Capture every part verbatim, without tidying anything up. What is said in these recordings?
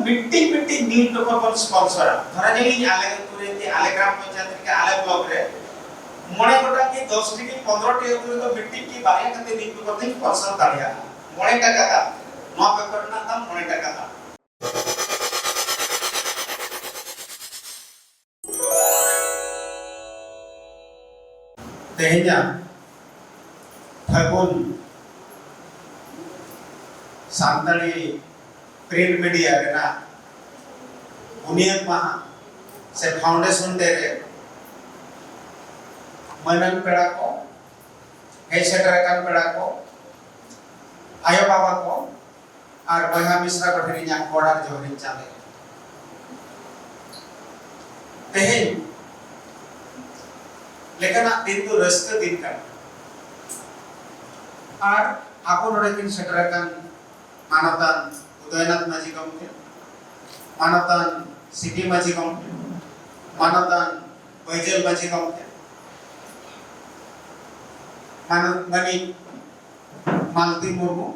ᱢᱤᱫᱴᱤᱡ ᱢᱤᱫᱴᱤᱡ news paper ᱵᱚᱱ ᱥᱯᱚᱱᱥᱚᱨᱟ᱾ ᱫᱷᱚᱨᱮ ᱧᱮᱞᱤᱧ, ᱟᱞᱮ ᱟᱹᱛᱩ ᱨᱮ ᱠᱤ ᱟᱞᱮ ᱜᱨᱟᱢ ᱯᱚᱧᱪᱟᱭᱮᱛ ᱨᱮ ᱠᱤ ᱟᱞᱮ ᱵᱞᱚᱠ ᱨᱮ ᱢᱚᱬᱮ ᱜᱚᱴᱟᱝ ᱠᱤ ᱫᱚᱥ ᱴᱤ ᱠᱤ ᱯᱚᱱᱫᱽᱨᱚ ᱴᱤ ᱟᱹᱛᱩ ᱨᱮᱫᱚ ᱢᱤᱫᱴᱤᱡ ᱠᱤ ᱵᱟᱨᱭᱟ ᱠᱟᱛᱮ ᱱᱤᱭᱩᱡᱽ ᱯᱮᱯᱟᱨ ᱫᱚᱧ ᱥᱯᱚᱱᱥᱚᱨ ᱫᱟᱲᱮᱭᱟᱜᱼᱟ᱾ ᱢᱚᱬᱮ ᱴᱟᱠᱟ ᱫᱟᱢ, ᱱᱚᱣᱟ ᱯᱮᱯᱟᱨ ᱨᱮᱱᱟᱜ ᱫᱟᱢ ᱢᱚᱬᱮ ᱴᱟᱠᱟ ᱫᱟᱢ᱾ ᱛᱮᱦᱮᱧᱟᱜ ᱯᱷᱟᱹᱜᱩᱱ ᱥᱟᱱᱛᱟᱲᱤ ᱯᱨᱤᱱᱴ ᱢᱤᱰᱤᱭᱟ ᱨᱮᱱᱟᱜ ᱵᱩᱱᱤᱭᱟᱹᱫ ᱢᱟᱦᱟ ᱥᱮ ᱯᱷᱟᱣᱩᱱᱰᱮᱥᱚᱱ ᱰᱮ ᱨᱮ ᱢᱟᱹᱱᱟᱱ ᱯᱮᱲᱟ ᱠᱚ, ᱦᱮᱡ ᱥᱮᱴᱮᱨ ᱟᱠᱟᱱ ᱯᱮᱲᱟ ᱠᱚ, ᱟᱭᱳ ᱵᱟᱵᱟ ᱠᱚ, ᱟᱨ ᱵᱚᱭᱦᱟ ᱢᱤᱥᱨᱟ ᱠᱚ ᱴᱷᱮᱱ ᱤᱧᱟᱹᱜ ᱜᱚᱰ ᱟᱨ ᱡᱚᱦᱟᱨᱤᱧ ᱪᱟᱞᱮ᱾ ᱛᱮᱦᱮᱧ ᱞᱮᱠᱟᱱᱟᱜ ᱫᱤᱱ ᱫᱚ ᱨᱟᱹᱥᱠᱟᱹ ᱫᱤᱱ ᱠᱟᱱᱟ᱾ ᱟᱨ ᱟᱵᱚ ᱱᱚᱰᱮ ᱠᱤᱱ ᱥᱮᱴᱮᱨ ᱟᱠᱟᱱ ᱢᱟᱱᱚᱛᱟᱱ ᱩᱫᱚᱭᱱᱟᱛᱷ ᱢᱟᱹᱡᱷᱤ ᱜᱚᱢᱠᱮ, ᱢᱟᱱᱚᱛᱟᱱ ᱥᱤᱴᱤ ᱢᱟᱹᱡᱷᱤ ᱜᱚᱢᱠᱮ, ᱢᱟᱱᱚᱛᱟᱱ ᱵᱟᱹᱭᱡᱟᱹᱞ ᱢᱟᱹᱡᱷᱤ ᱜᱚᱢᱠᱮ, ᱢᱟᱱᱚᱛ ᱢᱟᱹᱱᱤᱡ ᱢᱟᱞᱛᱤ ᱢᱩᱨᱢᱩ,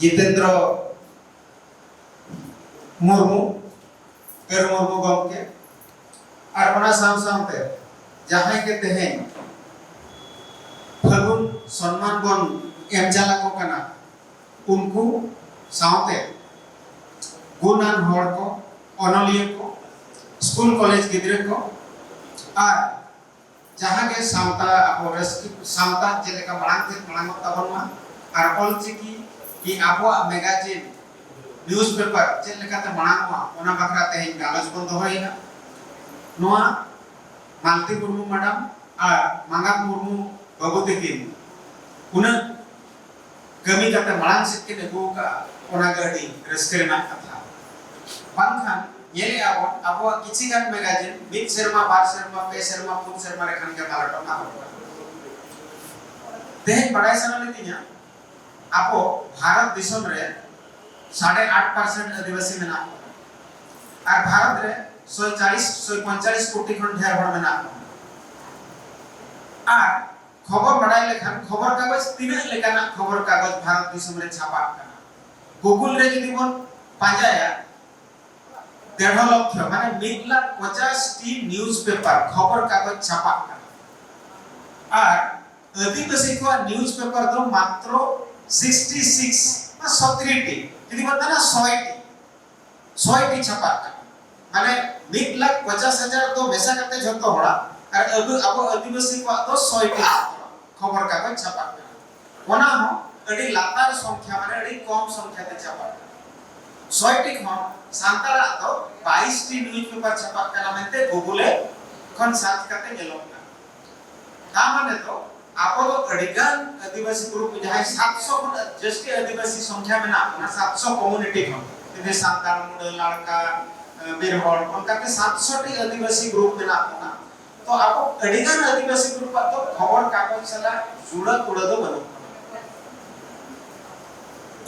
ᱡᱤᱛᱮᱱᱫᱨᱚ ᱢᱩᱨᱢᱩ, ᱠᱟᱹᱨᱩ ᱢᱩᱨᱢᱩ ᱜᱚᱢᱠᱮ, ᱟᱨ ᱚᱱᱟ ᱥᱟᱶ ᱥᱟᱶᱛᱮ ᱡᱟᱦᱟᱸᱭ ᱜᱮ ᱛᱮᱦᱮᱧ ᱯᱷᱟᱹᱜᱩᱱ ᱥᱚᱱᱢᱟᱱ ᱵᱚᱱ ᱮᱢ ᱪᱟᱞ ᱟᱠᱚ ᱠᱟᱱᱟ, ᱩᱱᱠᱩ ᱥᱟᱶᱛᱮ ᱜᱩᱱᱟᱱ ᱦᱚᱲ ᱠᱚ, ᱚᱱᱚᱞᱤᱭᱟᱹ ᱠᱚ, ᱥᱠᱩᱞ ᱠᱚᱞᱮᱡᱽ ᱜᱤᱫᱽᱨᱟᱹ ᱠᱚ, ᱟᱨ ᱡᱟᱦᱟᱸ ᱜᱮ ᱥᱟᱶᱛᱟ ᱟᱵᱚ ᱨᱟᱹᱥᱠᱟᱹ, ᱥᱟᱶᱛᱟ ᱪᱮᱫ ᱞᱮᱠᱟ ᱢᱟᱲᱟᱝ ᱥᱮᱫ ᱢᱟᱲᱟᱝ ᱚᱜ ᱛᱟᱵᱚᱱ ᱢᱟ, ᱟᱨ ᱚᱞᱪᱤᱠᱤ ᱠᱤ ᱟᱵᱚᱣᱟᱜ ᱢᱮᱜᱟᱡᱤᱱ, ᱱᱤᱭᱩᱡᱽ ᱯᱮᱯᱟᱨ ᱪᱮᱫ ᱞᱮᱠᱟᱛᱮ ᱢᱟᱲᱟᱝ ᱚᱜᱼᱟ, ᱚᱱᱟ ᱵᱟᱠᱷᱨᱟ ᱛᱮᱦᱮᱧ ᱜᱟᱞᱚᱪ ᱵᱚᱱ ᱫᱚᱦᱚᱭᱮᱫᱟ᱾ ᱱᱚᱣᱟ ᱢᱟᱞᱛᱤ ᱢᱩᱨᱢᱩ ᱢᱮᱰᱟᱢ ᱟᱨ ᱢᱟᱸᱜᱟᱛ ᱢᱩᱨᱢᱩ ᱵᱟᱹᱵᱩ ᱛᱟᱹᱠᱤᱱ ᱩᱱᱟᱹᱜ ᱠᱟᱹᱢᱤ ᱠᱟᱛᱮ ᱢᱟᱲᱟᱝ ᱥᱮᱫ ᱠᱤᱱ ᱟᱹᱜᱩ ᱟᱠᱟᱫᱼᱟ, ᱚᱱᱟ ᱜᱮ ᱟᱹᱰᱤ ᱨᱟᱹᱥᱠᱟᱹ ᱨᱮᱱᱟᱜ ᱠᱟᱛᱷᱟ᱾ ᱵᱟᱝᱠᱷᱟᱱ ᱧᱮᱞᱮᱜᱼᱟ ᱵᱚᱱ, ᱟᱵᱚᱣᱟᱜ ᱠᱤᱪᱷᱤ ᱜᱟᱱ ᱢᱮᱜᱟᱡᱤᱱ ᱢᱤᱫ ᱥᱮᱨᱢᱟ, ᱵᱟᱨ ᱥᱮᱨᱢᱟ, ᱯᱮ ᱥᱮᱨᱢᱟ, ᱯᱩᱱ ᱥᱮᱨᱢᱟ ᱨᱮ ᱠᱷᱟᱱ ᱜᱮ ᱢᱟᱞᱚᱴᱚᱜ ᱠᱟᱱᱟ᱾ ᱛᱮᱦᱮᱧ ᱵᱟᱲᱟᱭ ᱥᱟᱱᱟ ᱞᱤᱫᱤᱧᱟ, ᱟᱵᱚ ᱵᱷᱟᱨᱚᱛ ᱫᱤᱥᱚᱢ ᱨᱮ ᱥᱟᱲᱮ ᱟᱴ ᱯᱟᱨᱥᱮᱱᱴ ᱟᱹᱫᱤᱵᱟᱹᱥᱤ ᱢᱮᱱᱟᱜ ᱠᱚᱣᱟ, ᱟᱨ ᱵᱷᱟᱨᱚᱛ ᱨᱮ ᱥᱚᱭ ᱪᱟᱞᱤᱥ, ᱥᱚᱭ ᱯᱚᱧᱪᱟᱞᱤᱥ ᱠᱳᱴᱤ ᱠᱷᱚᱱ ᱰᱷᱮᱨ ᱦᱚᱲ ᱢᱮᱱᱟᱜ ᱠᱚᱣᱟ᱾ ᱟᱨ ᱠᱷᱚᱵᱚᱨ ᱵᱟᱲᱟᱭ ᱞᱮᱠᱷᱟᱱ, ᱠᱷᱚᱵᱚᱨ ᱠᱟᱜᱚᱡᱽ, ᱛᱤᱱᱟᱹᱜ ᱞᱮᱠᱟᱱᱟᱜ ᱠᱷᱚᱵᱚᱨ ᱠᱟᱜᱚᱡᱽ ᱵᱷᱟᱨᱚᱛ ᱫᱤᱥᱚᱢ ᱨᱮ ᱪᱷᱟᱯᱟᱜ ᱠᱟᱱᱟ, Google ᱨᱮ ᱡᱩᱫᱤ ᱵᱚᱱ ᱯᱟᱸᱡᱟᱭᱟ, ᱫᱮᱲᱦᱚ ᱞᱚᱠᱷ, ᱢᱟᱱᱮ ᱢᱤᱫ ᱞᱟᱠᱷ ᱯᱚᱪᱟᱥ ᱴᱤ ᱱᱤᱭᱩᱡᱽ ᱯᱮᱯᱟᱨ, ᱠᱷᱚᱵᱚᱨ ᱠᱟᱜᱚᱡᱽ ᱪᱷᱟᱯᱟᱜ ᱠᱟᱱᱟ᱾ ᱟᱨ ᱟᱹᱫᱤᱵᱟᱹᱥᱤ ᱠᱚᱣᱟᱜ ᱱᱤᱭᱩᱡᱽ ᱯᱮᱯᱟᱨ ᱫᱚ ᱢᱟᱛᱨᱚ ᱥᱤᱠᱥᱴᱤ ᱥᱤᱠᱥ, ᱥᱚᱛᱨᱤ ᱴᱤ, ᱡᱩᱫᱤ ᱵᱚᱱ ᱢᱮᱱᱟ ᱥᱚᱭ ᱴᱤ, ᱥᱚᱭ ᱴᱤ ᱪᱷᱟᱯᱟᱜ ᱠᱟᱱᱟ᱾ ᱢᱟᱱᱮ ᱢᱤᱫ ᱞᱟᱠᱷ ᱯᱚᱪᱟᱥ ᱦᱟᱡᱟᱨ ᱫᱚ ᱢᱮᱥᱟ ᱠᱟᱛᱮ ᱡᱷᱚᱛᱚ ᱦᱚᱲᱟᱜ, ᱟᱨ ᱟᱵᱚ, ᱟᱵᱚ ᱟᱹᱫᱤᱵᱟᱹᱥᱤ ᱠᱚᱣᱟᱜ ᱫᱚ ᱥᱚᱭ ᱴᱤ ᱢᱟᱛᱨᱚ ᱠᱷᱚᱵᱚᱨ ᱠᱟᱜᱚᱡᱽ ᱪᱷᱟᱯᱟᱜ ᱠᱟᱱᱟ᱾ ᱚᱱᱟ ᱦᱚᱸ ᱟᱹᱰᱤ ᱞᱟᱛᱟᱨ ᱥᱚᱝᱠᱷᱟ, ᱢᱟᱱᱮ ᱟᱹᱰᱤ ᱠᱚᱢ ᱥᱚᱝᱠᱷᱟ ᱛᱮ ᱪᱷᱟᱯᱟᱜ ᱠᱟᱱᱟ᱾ ᱥᱚᱭ ᱴᱤ ᱠᱷᱚᱱ ᱥᱟᱱᱛᱟᱲᱟᱜ ᱫᱚ ᱵᱟᱭᱤᱥ ᱴᱤ ᱱᱤᱭᱩᱡᱽ ᱯᱮᱯᱟᱨ ᱪᱷᱟᱯᱟᱜ ᱠᱟᱱᱟ ᱢᱮᱱᱛᱮ ᱜᱩᱜᱩᱞ ᱠᱷᱚᱱ ᱥᱟᱨᱪ ᱠᱟᱛᱮ ᱧᱮᱞᱚᱜ ᱠᱟᱱᱟ᱾ ᱛᱟ ᱢᱟᱱᱮ ᱫᱚ ᱟᱵᱚ ᱫᱚ ᱟᱹᱰᱤ ᱜᱟᱱ ᱟᱹᱫᱤᱵᱟᱹᱥᱤ ᱜᱨᱩᱯ, ᱡᱟᱦᱟᱸᱭ ᱥᱟᱛᱥᱚ ᱠᱷᱚᱱ ᱡᱟᱹᱥᱛᱤ ᱟᱹᱫᱤᱵᱟᱹᱥᱤ ᱥᱚᱝᱠᱷᱟ ᱢᱮᱱᱟᱜ ᱵᱚᱱᱟ, ᱥᱟᱛᱥᱚ ᱠᱚᱢᱩᱱᱤᱴᱤ ᱠᱷᱚᱱ, ᱡᱩᱫᱤ ᱥᱟᱱᱛᱟᱲ, ᱢᱩᱰᱟᱹ, ᱞᱟᱲᱠᱟ, ᱵᱤᱨᱦᱚᱲ, ᱚᱱᱠᱟᱛᱮ ᱥᱟᱛᱥᱚ ᱴᱤ ᱟᱹᱫᱤᱵᱟᱹᱥᱤ ᱜᱨᱩᱯ ᱢᱮᱱᱟᱜ ᱵᱚᱱᱟ᱾ ᱛᱚ ᱟᱵᱚ ᱟᱹᱰᱤ ᱜᱟᱱ ᱟᱹᱫᱤᱵᱟᱹᱥᱤ ᱜᱨᱩᱯ ᱟᱜ ᱫᱚ ᱠᱷᱚᱵᱚᱨ ᱠᱟᱜᱚᱡᱽ ᱥᱟᱞᱟᱜ ᱡᱩᱲᱟᱹ ᱠᱩᱲᱟᱹ ᱫᱚ ᱵᱟᱹᱱᱩᱜ ᱛᱟᱵᱚᱱᱟ᱾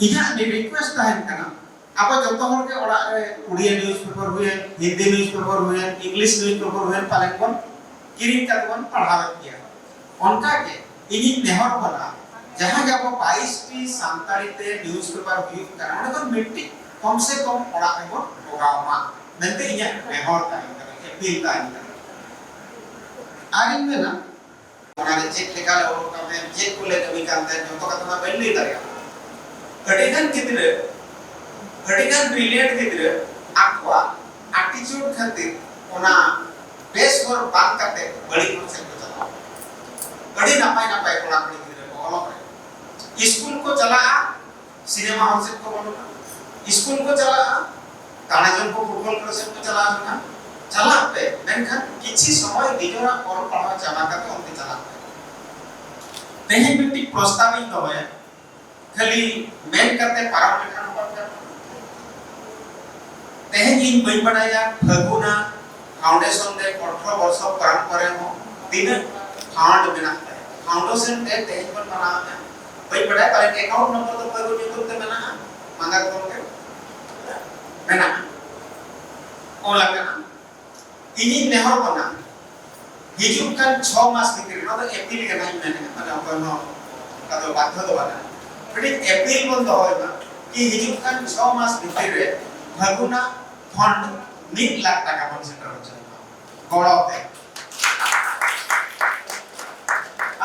ᱤᱧᱟᱹᱜ ᱢᱤᱫ ᱨᱤᱠᱩᱭᱮᱥᱴ ᱛᱟᱦᱮᱱ ᱠᱟᱱᱟ, ᱟᱵᱚ ᱡᱚᱛᱚ ᱦᱚᱲ ᱜᱮ ᱚᱲᱟᱜ ᱨᱮ ᱩᱲᱤᱭᱟ ᱱᱤᱭᱩᱡᱽ ᱯᱮᱯᱟᱨ ᱦᱩᱭᱮᱱ, ᱦᱤᱱᱫᱤ ᱱᱤᱭᱩᱡᱽ ᱯᱮᱯᱟᱨ ᱦᱩᱭᱮᱱ, ᱤᱝᱞᱤᱥ ᱱᱤᱭᱩᱡᱽ ᱯᱮᱯᱟᱨ ᱦᱩᱭᱮᱱ, ᱯᱟᱞᱮᱱ ᱵᱚᱱ ᱠᱤᱨᱤᱧ ᱠᱟᱛᱮ ᱵᱚᱱ ᱯᱟᱲᱦᱟᱣᱮᱫ ᱜᱮᱭᱟ᱾ ᱚᱱᱠᱟ ᱜᱮ ᱤᱧᱤᱧ ᱱᱮᱦᱚᱨ ᱠᱟᱱᱟ, ᱡᱟᱦᱟᱸ ᱜᱮ ᱟᱵᱚ ᱵᱟᱭᱤᱥ ᱴᱤ ᱥᱟᱱᱛᱟᱲᱤ ᱛᱮ ᱱᱤᱭᱩᱡᱽ ᱯᱮᱯᱟᱨ ᱦᱩᱭᱩᱜ ᱠᱟᱱᱟ, ᱚᱸᱰᱮ ᱠᱷᱚᱱ ᱢᱤᱫᱴᱤᱡ ᱠᱚᱢ ᱥᱮ ᱠᱚᱢ ᱚᱲᱟᱜ ᱨᱮᱵᱚᱱ ᱞᱟᱜᱟᱣ ᱢᱟ ᱢᱮᱱᱛᱮ ᱤᱧᱟᱹᱜ ᱱᱮᱦᱚᱨ ᱛᱟᱦᱮᱱ ᱠᱟᱱᱟ, ᱟᱯᱤᱞ ᱛᱟᱦᱮᱱ ᱠᱟᱱᱟ᱾ ᱟᱨᱤᱧ ᱢᱮᱱᱟ, ᱚᱱᱟ ᱨᱮ ᱪᱮᱫ ᱞᱮᱠᱟ ᱞᱮ ᱚᱞᱚᱜ ᱠᱟᱱ ᱛᱟᱦᱮᱸᱫ, ᱪᱮᱫ ᱠᱚᱞᱮ ᱠᱟᱹᱢᱤ ᱠᱟᱱ ᱛᱟᱦᱮᱸᱫ, ᱡᱚᱛᱚ ᱠᱟᱛᱷᱟ ᱢᱟ ᱵᱟᱹᱧ ᱞᱟᱹᱭ ᱫᱟᱲᱮᱭᱟᱜᱼᱟ᱾ ᱟᱹᱰᱤ ᱜᱟᱱ ᱜᱤᱫᱽᱨᱟᱹ, ᱟᱹᱰᱤ ᱜᱟᱱ ᱵᱨᱤᱞᱤᱭᱟᱱᱴ ᱜᱤᱫᱽᱨᱟᱹ ᱟᱠᱚᱣᱟᱜ ᱟᱴᱤᱪᱩᱰ ᱠᱷᱟᱹᱛᱤᱨ ᱚᱱᱟ ᱵᱮᱥ ᱦᱚᱨ ᱵᱟᱝ ᱠᱟᱛᱮ ᱵᱟᱹᱲᱤᱡ ᱦᱚᱨ ᱥᱮᱫ ᱠᱚ ᱪᱟᱞᱟᱣᱟ᱾ ᱟᱹᱰᱤ ᱱᱟᱯᱟᱭ ᱱᱟᱯᱟᱭ ᱠᱚᱲᱟ ᱠᱩᱲᱤ ᱜᱤᱫᱽᱨᱟᱹ ᱠᱚ ᱚᱞᱚᱜ ᱨᱮ ᱥᱠᱩᱞ ᱠᱚ ᱪᱟᱞᱟᱜᱼᱟ, ᱥᱤᱱᱮᱢᱟ ᱦᱚᱞ ᱥᱮᱫ ᱠᱚ ᱵᱚᱞᱚᱱᱟ, ᱥᱠᱩᱞ ᱠᱚ ᱪᱟᱞᱟᱜᱼᱟ, ᱫᱟᱬᱟ ᱡᱚᱝ ᱠᱚ ᱯᱷᱩᱴᱵᱚᱞ ᱠᱷᱮᱞ ᱥᱮᱫ ᱠᱚ ᱪᱟᱞᱟᱣ ᱞᱮᱱᱟ, ᱪᱟᱞᱟᱜ ᱯᱮ, ᱢᱮᱱᱠᱷᱟᱱ ᱠᱤᱪᱷᱤ ᱥᱚᱢᱚᱭ ᱱᱤᱡᱮᱨᱟᱜ ᱚᱞ ᱯᱟᱲᱦᱟᱣ ᱪᱟᱵᱟ ᱠᱟᱛᱮ ᱚᱱᱛᱮ ᱪᱟᱞᱟᱜ ᱯᱮ᱾ ᱛᱮᱦᱮᱧ ᱢᱤᱫᱴᱤᱡ ᱯᱨᱚᱥᱛᱟᱵ ᱤᱧ ᱫᱚᱦᱚᱭᱟ, ᱠᱷᱟᱹᱞᱤ ᱢᱮᱱ ᱠᱟᱛᱮ ᱯᱟᱨᱚᱢ ᱞᱮᱠᱷᱟᱱ ᱦᱚᱸ ᱵᱟᱝ ᱜᱟᱱᱚᱜᱼᱟ᱾ ᱛᱮᱦᱮᱧ ᱤᱧ ᱵᱟᱹᱧ ᱵᱟᱲᱟᱭᱟ ᱯᱷᱟᱹᱜᱩᱱᱟ ᱯᱷᱟᱣᱩᱱᱰᱮᱥᱚᱱ ᱨᱮ ᱟᱴᱷᱨᱚ ᱵᱚᱨᱥᱚ ᱯᱟᱨᱚᱢ ᱯᱚᱨᱮ ᱦᱚᱸ ᱛᱤᱱᱟᱹᱜ ᱯᱷᱟᱱᱰ ᱢᱮᱱᱟᱜ ᱛᱟᱭᱟ᱾ ᱯᱷᱟᱣᱩᱱᱰᱮᱥᱚᱱ ᱨᱮ ᱛᱮᱦᱮᱧ ᱵᱚᱱ ᱢᱟᱱᱟᱣ ᱮᱫᱟ, ᱵᱟᱹᱧ ᱵᱟᱲᱟᱭᱟ, ᱯᱟᱞᱮᱱ ᱮᱠᱟᱣᱩᱱᱴ ᱱᱚᱢᱵᱚᱨ ᱫᱚ ᱯᱷᱟᱹᱜᱩᱱ ᱧᱩᱛᱩᱢ ᱛᱮ ᱢᱮᱱᱟᱜᱼᱟ, ᱢᱟᱸᱜᱟᱨ ᱜᱚᱢᱠᱮ ᱢᱮᱱᱟᱜᱼᱟ, ᱚᱞ ᱟᱠᱟᱱᱟ᱾ ᱤᱧᱤᱧ ᱱᱮᱦᱚᱨ ᱠᱟᱱᱟ, ᱦᱤᱡᱩᱜ ᱠᱟᱱ ᱪᱷᱚ ᱢᱟᱥ ᱵᱷᱤᱛᱤᱨ, ᱱᱚᱣᱟ ᱫᱚ ᱟᱯᱤᱞ ᱠᱟᱱᱟ, ᱤᱧ ᱢᱮᱱᱮᱫᱼᱟ, ᱢᱟᱱᱮ ᱚᱠᱚᱭ ᱦᱚᱸ ᱚᱱᱠᱟ ᱫᱚ ᱵᱟᱫᱽᱫᱷᱚ ᱫᱚ ᱵᱟᱝ ᱠᱟᱱᱟ᱾ ᱢᱤᱫᱴᱤᱡ ᱟᱯᱤᱞ ᱵᱚᱱ ᱫᱚᱦᱚᱭ ᱢᱟ ᱠᱤ ᱦᱤᱡᱩᱜ ᱠᱟᱱ ᱪᱷᱚ ᱢᱟᱥ ᱵᱷᱤᱛᱤᱨ ᱨᱮ ᱯᱷᱟᱹᱜᱩᱱᱟ ᱯᱷᱟᱱᱰ ᱢᱤᱫ ᱞᱟᱠᱷ ᱴᱟᱠᱟ ᱵᱚᱱ ᱥᱮᱴᱮᱨ ᱦᱚᱪᱚᱭ ᱢᱟ ᱜᱚᱲᱚ ᱛᱮ᱾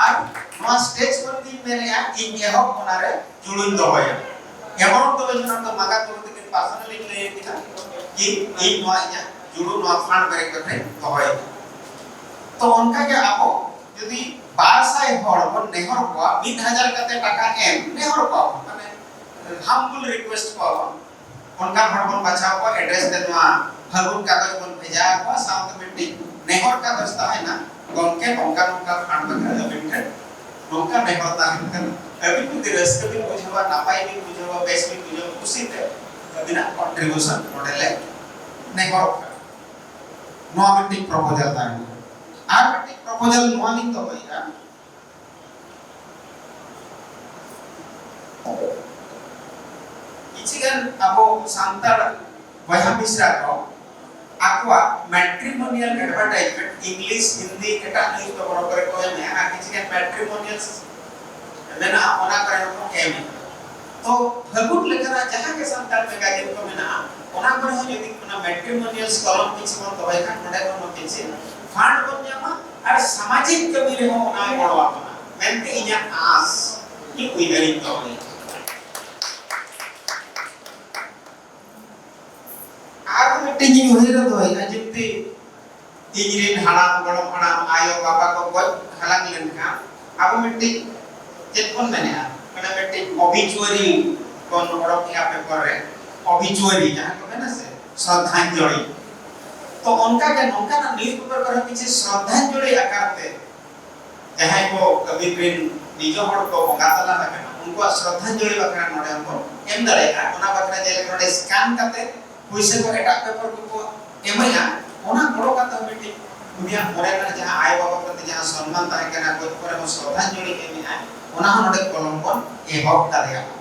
ᱟᱨ ᱱᱚᱣᱟ ᱥᱴᱮᱡᱽ ᱠᱷᱚᱱ ᱜᱤᱧ ᱢᱮᱱᱮᱫᱼᱟ, ᱤᱧ ᱮᱦᱚᱵ ᱚᱱᱟᱨᱮ ᱡᱩᱲᱩᱧ ᱫᱚᱦᱚᱭᱟ᱾ ᱮᱢᱚᱱ ᱫᱚ ᱵᱟᱹᱧ ᱢᱮᱱᱟ, ᱛᱚ ᱢᱟᱜᱟ ᱜᱩᱨᱩ ᱛᱟᱹᱠᱤᱱ ᱯᱟᱨᱥᱚᱱᱟᱞᱤᱧ ᱞᱟᱹᱭ ᱟᱹᱠᱤᱱᱟ ᱡᱮ ᱤᱧ ᱱᱚᱣᱟ ᱤᱧᱟᱹᱜ ᱡᱩᱲᱩ, ᱱᱚᱣᱟ ᱯᱷᱟᱱᱰ ᱵᱮᱨᱮᱠ ᱠᱟᱛᱮᱧ ᱫᱚᱦᱚᱭᱟ᱾ ᱛᱚ ᱚᱱᱠᱟ ᱜᱮ ᱟᱵᱚ ᱡᱩᱫᱤ ᱵᱟᱨ ᱥᱟᱭ ᱦᱚᱲ ᱵᱚᱱ ᱱᱮᱦᱚᱨ ᱠᱚᱣᱟ, ᱢᱤᱫ ᱦᱟᱡᱟᱨ ᱠᱟᱛᱮ ᱴᱟᱠᱟ ᱮᱢ ᱱᱮᱦᱚᱨ ᱠᱚᱣᱟ ᱵᱚᱱ, ᱢᱟᱱᱮ ᱦᱟᱢᱵᱩᱞ ᱨᱤᱠᱩᱭᱮᱥᱴ ᱠᱚᱣᱟ ᱵᱚᱱ, ᱚᱱᱠᱟᱱ ᱦᱚᱲ ᱵᱚᱱ ᱵᱟᱪᱷᱟᱣ ᱠᱚᱣᱟ, ᱮᱰᱨᱮᱥ ᱛᱮ ᱱᱚᱣᱟ ᱯᱷᱟᱹᱜᱩᱱ ᱠᱟᱜᱚᱡᱽ ᱵᱚᱱ ᱵᱷᱮᱡᱟ ᱟᱠᱚᱣᱟ, ᱥᱟᱶᱛᱮ ᱢᱤᱫᱴᱤᱡ ᱱᱮᱦᱚᱨ ᱠᱟᱜᱚᱡᱽ ᱛᱟᱦᱮᱱᱟ, "ᱜᱚᱢᱠᱮ, ᱱᱚᱝᱠᱟ ᱱᱚᱝᱠᱟ ᱯᱷᱟᱱᱰ ᱵᱟᱠᱷᱨᱟ ᱟᱹᱵᱤᱱ ᱴᱷᱮᱱ ᱱᱚᱝᱠᱟ ᱱᱮᱦᱚᱨ ᱛᱟᱦᱮᱱ ᱠᱟᱱᱟ, ᱟᱹᱵᱤᱱ ᱡᱩᱫᱤ ᱨᱟᱹᱥᱠᱟᱹ ᱵᱤᱱ ᱵᱩᱡᱷᱟᱹᱣᱟ, ᱱᱟᱯᱟᱭ ᱵᱤᱱ ᱵᱩᱡᱷᱟᱹᱣᱟ, ᱵᱮᱥ ᱵᱤᱱ ᱵᱩᱡᱷᱟᱹᱣᱟ, ᱠᱩᱥᱤᱛᱮ ᱟᱹᱵᱤᱱᱟᱜ ᱠᱚᱱᱴᱨᱤᱵᱤᱭᱩᱥᱚᱱ ᱱᱚᱰᱮ ᱞᱮ ᱱᱮᱦᱚᱨᱚᱜ ᱠᱟᱱᱟ᱾" ᱱᱚᱣᱟ ᱢᱤᱫᱴᱤᱡ ᱯᱨᱚᱯᱳᱡᱟᱞ ᱛᱟᱦᱮᱱᱟ᱾ ᱟᱨ ᱢᱤᱫᱴᱤᱡ ᱯᱨᱚᱯᱳᱡᱟᱞ ᱱᱚᱣᱟ ᱞᱤᱧ ᱫᱚᱦᱚᱭᱮᱫᱼᱟ, ᱠᱤᱪᱷᱤ ᱜᱟᱱ ᱟᱵᱚ ᱥᱟᱱᱛᱟᱲ ᱵᱚᱭᱦᱟ ᱢᱤᱥᱨᱟ ᱠᱚ ᱟᱠᱚᱣᱟᱜ ᱢᱮᱴᱨᱤᱢᱳᱱᱤᱭᱟᱞ ᱮᱰᱵᱷᱟᱨᱴᱟᱭᱤᱡᱢᱮᱱᱴ ᱤᱝᱞᱤᱥ, ᱦᱤᱱᱫᱤ, ᱮᱴᱟᱜ ᱱᱤᱭᱩᱡ ᱯᱮᱯᱟᱨ ᱠᱚᱨᱮ ᱠᱚ ᱮᱢᱮᱜᱼᱟ, ᱟᱨ ᱠᱤᱪᱷᱤ ᱜᱟᱱ ᱢᱮᱴᱨᱤᱢᱳᱱᱤᱭᱟᱞ ᱢᱮᱱᱟᱜᱼᱟ, ᱚᱱᱟ ᱠᱚᱨᱮ ᱦᱚᱸᱠᱚ ᱮᱢᱮᱜᱼᱟ᱾ ᱛᱚ ᱯᱷᱟᱹᱜᱩᱱ ᱞᱮᱠᱟᱱᱟᱜ ᱡᱟᱦᱟᱸ ᱜᱮ ᱥᱟᱱᱛᱟᱲ ᱢᱮᱜᱟᱡᱤᱱ ᱠᱚ ᱢᱮᱱᱟᱜᱼᱟ, ᱚᱱᱟ ᱠᱚᱨᱮ ᱦᱚᱸ ᱡᱩᱫᱤ ᱚᱱᱟ ᱢᱮᱴᱨᱤᱢᱳᱱᱤᱭᱟᱞ ᱠᱚᱞᱚᱢ ᱠᱤᱪᱷᱩ ᱵᱚᱱ ᱫᱚᱦᱚᱭ ᱠᱷᱟᱱ, ᱚᱸᱰᱮ ᱠᱷᱚᱱ ᱦᱚᱸ ᱠᱤᱪᱷᱤ ᱯᱷᱟᱱᱰ ᱵᱚᱱ ᱧᱟᱢᱟ ᱟᱨ ᱥᱟᱢᱟᱡᱤᱠ ᱠᱟᱹᱢᱤ ᱨᱮᱦᱚᱸ ᱚᱱᱟᱭ ᱜᱚᱲᱚ ᱟᱵᱚᱱᱟ ᱢᱮᱱᱛᱮ ᱤᱧᱟᱹᱜ ᱟᱸᱥ, ᱤᱧ ᱩᱭᱦᱟᱹᱨᱤᱧ ᱫᱚᱦᱚᱭᱟ᱾ ᱟᱨ ᱢᱤᱫᱴᱤᱡ ᱤᱧ ᱩᱭᱦᱟᱹᱨ ᱫᱚᱦᱚᱭᱮᱫᱼᱟ, ᱡᱩᱫᱤ ᱤᱧ ᱨᱮᱱ ᱦᱟᱲᱟᱢ, ᱜᱚᱲᱚᱢ ᱦᱟᱲᱟᱢ, ᱟᱭᱳ, ᱵᱟᱵᱟ ᱠᱚ ᱜᱚᱡ ᱦᱟᱞᱟᱝ ᱞᱮᱱᱠᱷᱟᱱ, ᱟᱵᱚ ᱢᱤᱫᱴᱤᱡ ᱪᱮᱫ ᱵᱚᱱ ᱢᱮᱱᱮᱜᱼᱟ? ᱢᱟᱱᱮ ᱢᱤᱫᱴᱤᱡ ᱚᱵᱤᱪᱩᱣᱟᱨᱤ ᱵᱚᱱ ᱚᱰᱚᱠᱮᱜᱼᱟ ᱯᱮᱯᱟᱨ ᱨᱮ, ᱚᱵᱤᱪᱩᱣᱟᱨᱤ ᱡᱟᱦᱟᱸ ᱠᱚ ᱢᱮᱱᱟ ᱥᱮ, ᱥᱨᱚᱫᱷᱟᱧᱡᱚᱞᱤ᱾ ᱛᱚ ᱚᱱᱠᱟ ᱜᱮ ᱱᱚᱝᱠᱟᱱᱟᱜ ᱱᱤᱭᱩᱡ ᱯᱮᱯᱟᱨ ᱠᱚᱨᱮ ᱠᱤᱪᱷᱩ ᱥᱨᱚᱫᱷᱟᱧᱡᱚᱞᱤ ᱟᱠᱟᱨ ᱛᱮ ᱡᱟᱦᱟᱸᱭ ᱠᱚ ᱟᱹᱵᱤᱱ ᱨᱮᱱ ᱱᱤᱡᱚ ᱦᱚᱲ ᱠᱚ ᱵᱚᱸᱜᱟ ᱛᱟᱞᱟ ᱟᱠᱟᱱᱟ, ᱩᱱᱠᱩᱣᱟᱜ ᱥᱨᱚᱫᱷᱟᱧᱡᱚᱞᱤ ᱵᱟᱠᱷᱨᱟ ᱱᱚᱰᱮ ᱦᱚᱸᱵᱚᱱ ᱮᱢ ᱫᱟᱲᱮᱭᱟᱜᱼᱟ᱾ ᱚᱱᱟ ᱵᱟᱠᱷᱨᱟ ᱡᱮᱞᱮᱠᱟ ᱱᱚᱰᱮ ᱥᱠᱮᱱ ᱠᱟᱛᱮ ᱯᱩᱭᱥᱟᱹ ᱠᱚ ᱮᱴᱟᱜ ᱯᱮᱯᱟᱨ ᱠᱚᱠᱚ ᱮᱢᱮᱜᱼᱟ, ᱚᱱᱟ ᱜᱚᱲᱚ ᱠᱟᱛᱮ ᱦᱚᱸ ᱢᱤᱫᱴᱤᱡ ᱩᱱᱤᱭᱟᱜ ᱢᱚᱱᱮ ᱨᱮᱱᱟᱜ ᱡᱟᱦᱟᱸ ᱟᱭᱳ ᱵᱟᱵᱟ ᱯᱨᱚᱛᱤ ᱡᱟᱦᱟᱸ ᱥᱚᱱᱢᱟᱱ ᱛᱟᱦᱮᱸ ᱠᱟᱱᱟ, ᱜᱚᱡ ᱯᱚᱨᱮ ᱦᱚᱸ ᱥᱨᱚᱫᱷᱟᱧᱡᱚᱞᱤ ᱮᱢᱮᱜᱼᱟ, ᱚᱱᱟ ᱦᱚᱸ ᱱᱚᱰᱮ ᱠᱚᱞᱚᱢ ᱵᱚᱱ ᱮᱦᱚᱵ ᱫᱟᱲᱮᱭᱟᱜᱼᱟ᱾